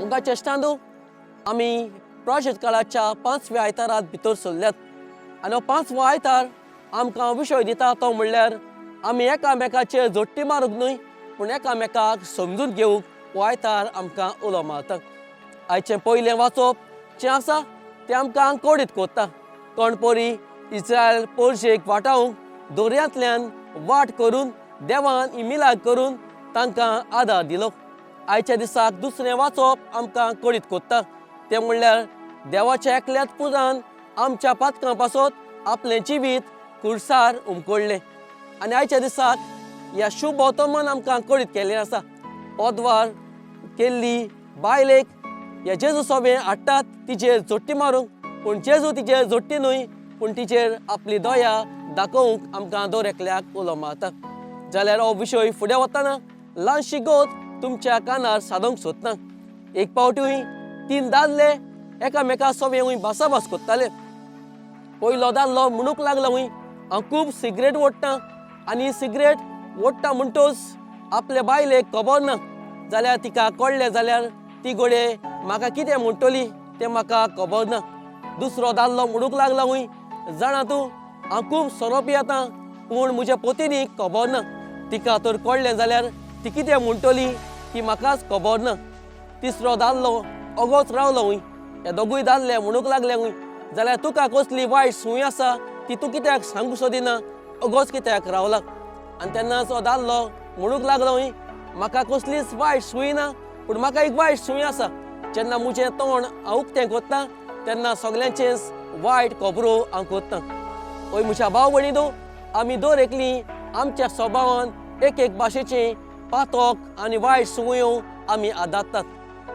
मुगाच्या इश्टांनो, आमी प्राचीन काळाच्या पांचव्या आयतारात भितर सरल्यात आनी हो पांचवो आयतार आमकां विशय दिता तो म्हणल्यार आमी एकामेकाचेर जोडटी मारूंक न्हय, पूण एकामेकाक समजून घेवंक हो आयतार आमकां उलो मारता। आयचें पयलें वाचप जें आसा तें आमकां कोडीत कोत्ता। कोणपोरी इस्रायल पोरशेक वाटावंक दर्यांतल्यान वाट करून देवान इमिलाग करून तांकां आदार दिलो। आयच्या दिसाक दुसरें वाचप आमकां कळीत कोत्ता तें म्हणल्यार देवाच्या एकल्याच पुजान आमच्या पातकां पासत आपलें जिवीत कुर्सार उमकडलें। आनी आयच्या दिसाक ह्या शुभ वर्तमान आमकां कळीत केल्लें आसा। पदवार केल्ली बायलेक ह्या जेजू सोबें हाडटात तिचेर जोडटी मारूंक, पूण जेजू तिचेर जोडटी न्हय, पूण तिचेर आपली दया दाखोवंक आमकां दर एकल्याक उलो मारता। जाल्यार हो विशय फुडें वतना ल्हानशी गोत तुमच्या कानार सादोवंक सोदता। एक पावटूय तीन दादले एकामेका सोबें भासाभास करताले। पयलो दादलो म्हणूंक लागलो, हूंय हांव खूब सिगरेट ओडटा आनी सिगरेट ओडटा म्हणटोच आपले बायलेक खबर ना, जाल्यार तिका कळ्ळें जाल्यार ती घडये म्हाका कितें म्हणटली तें म्हाका खबर ना। दुसरो दादलो म्हणूंक लागलो, हूंय जाणा तूं हांव खूब सोरो पियेता, पूण म्हज्या पोतिनीक खबर ना, तिका तर कळ्ळें जाल्यार ती कितें म्हणटली ती म्हाकाच खबर ना। तिसरो दादलो ओगोच रावलो, हूंय हे दोगूय दादले म्हणूंक लागले, हूंय जाल्यार तुका कसली वायट सूय आसा ती तूं कित्याक सांगूंक सोदिना, ओगोच कित्याक रावला। आनी तेन्नाच हो दादलो म्हणूंक लागलो, हूंय म्हाका कसलीच वायट सूय ना, पूण म्हाका एक वायट सूय आसा, जेन्ना म्हजें तोंड हांव उक्तें कोत्ता तेन्ना सगल्यांचेच वायट खबरो हांव कोत्ता। हय म्हज्या भाव भयणीनो, आमी दर एकली आमच्या स्वभावान एक एक भाशेचें पातक आनी वायट संवयो आमी आदारतात,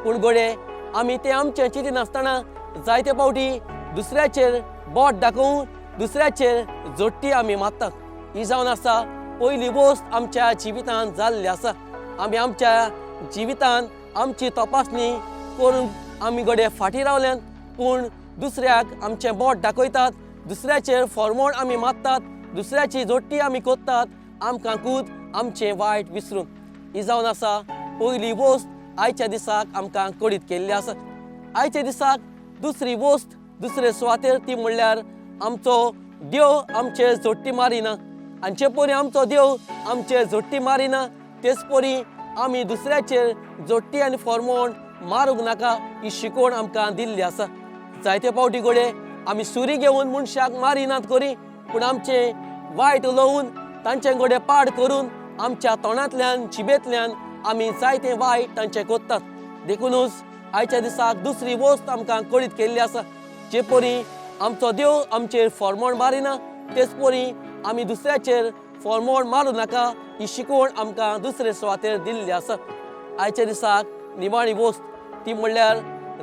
पूण घडये आमी तें आमचें चिंतिनासतना जायते फावटी दुसऱ्याचेर बोट दाखोवन दुसऱ्याचेर जोडटी आमी मारतात। ही जावन आसा पयली वस्त आमच्या जिवितांत जाल्ली आसा। आमी आमच्या जिवितांत आमची तपासणी करून आमी घडये फाटीं रावल्यात, पूण दुसऱ्याक आमचें बोट दाखयतात, दुसऱ्याचेर फॉर्मोण आमी मारतात, दुसऱ्याची जोडटी आमी कोत्तात, आमकां खूद आमचें वायट विसरून। ही जावन आसा पयली वस्त आयच्या दिसाक आमकां कळीत केल्ली आसा। आयच्या दिसाक दुसरी वस्त दुसरे सुवातेर ती म्हणल्यार आमचो देव आमचेर जोडटी मारिना, आनी जे परी आमचो देव आमचेर जोडटी मारिना तेच परी आमी दुसऱ्याचेर जोडटी आनी फॉर्मोण मारूंक नाका ही शिकवण आमकां दिल्ली आसा। जायते फावटी घडये आमी सुरी घेवन मनशाक मारिनात करी, पूण आमचें वायट उलोवन तांचे घडये पाड करून आमच्या तोंडांतल्यान जिबेंतल्यान आमी जायते वायट तांचें कोत्तात। देखुनूच आयच्या दिसाक दुसरी वस्त आमकां कळीत केल्ली आसा, जे परी आमचो देव आमचेर फॉर्मोण मारिना तेच परी आमी दुसऱ्याचेर फॉर्मोण मारूं नाका ही शिकवण आमकां दुसरे सुवातेर दिल्ली आसा। आयच्या दिसाक निमाणी वस्त ती म्हणल्यार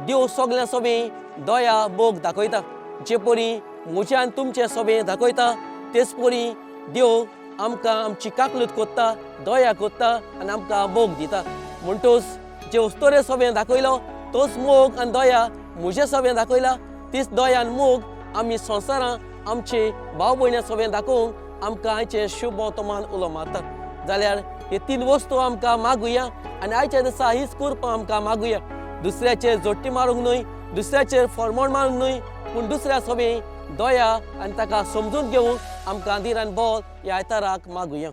देव सगल्यां सोबें दया मोग दाखयता, जे परी म्हज्यान तुमचे सोबें दाखयता तेच परी देव आमकां आमची काकलूत कोत्ता, दया कोत्ता आनी आमकां मोग दिता। म्हणटोच जे उस्तोरे सोबें दाखयलो तोच मोग आनी दया म्हजे सोबें दाखयला, तीच दया आनी मोग आमी संवसारां आमचे भाव भयण्यां सोबें दाखोवंक आमकां आयचें शुभ वर्तमान उलो मारता। जाल्यार हे तीन वस्तू आमकां मागुया आनी आयच्या दिसा हीच कृपा आमकां मागुया, दुसऱ्याचेर जोडटी मारूंक न्हय, दुसऱ्याचेर फॉर्मोण मारूंक न्हय, पूण दुसऱ्या सोबें दया आनी ताका समजून घेवंक आमकां धीर आनी बळ ह्या आयताराक मागुया।